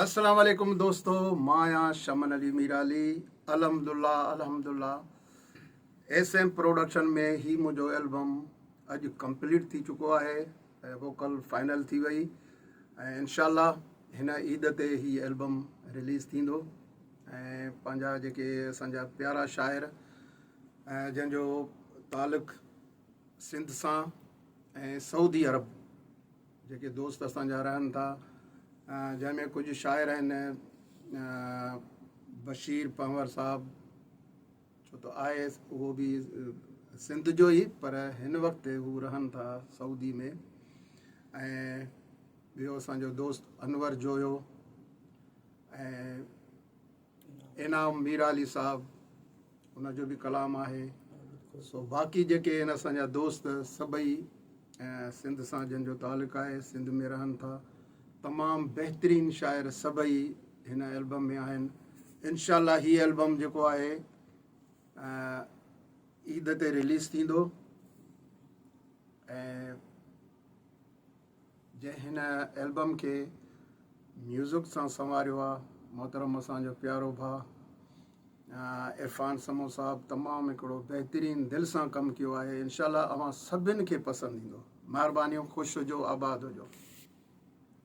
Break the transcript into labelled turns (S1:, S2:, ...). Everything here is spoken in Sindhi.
S1: السلام عليڪم دوستو مان آهيان شمن علي ميرالي الحمدلله الحمدلله ايس ايم پروڊڪشن ۾ هي منهنجو البم اڄ ڪمپليٽ ٿي چڪو آهي ۽ ووڪل فائنل ٿي وئي ۽ انشاء الله هن عيد تي هي البم رليز ٿيندو ۽ پنهنجا جيڪي اسان جا پيارا شاعر جنهن جو تعلق سنڌ سان ۽ سعودي عرب جيڪي دوست اسان جا رهن ٿا جنهن ۾ ڪجهه شاعر آهن بشير پنهور صاحب ڇو ته آهي اهو به سنڌ جو ئي پر هن وقت هو رهن ٿا سعودي ۾ ۽ ٻيو اسان جو دوست انور جويو ۽ انعام ميرالي صاحب ان جو به ڪلام آهي سو باقي جيڪي آهن اسان جا دوست سڀئي سنڌ سان جن جو تعلق آهي سنڌ ۾ رهن ٿا تمام بهترين شاعر سڀئي هن البم ۾ آهن انشاء الله هي البم جيڪو آهي عيد تي رليز ٿيندو ۽ جنهن هن البم کي ميوزڪ سان سنواريو آ محترم اسان جو پيارو ڀاء عرفان سمون صاحب تمام هڪڙو بهترين دل سان ڪم ڪيو آهي انشاء الله اوهان سڀن کي پسند ايندو مهربانيون خوش هجو آباد هجو.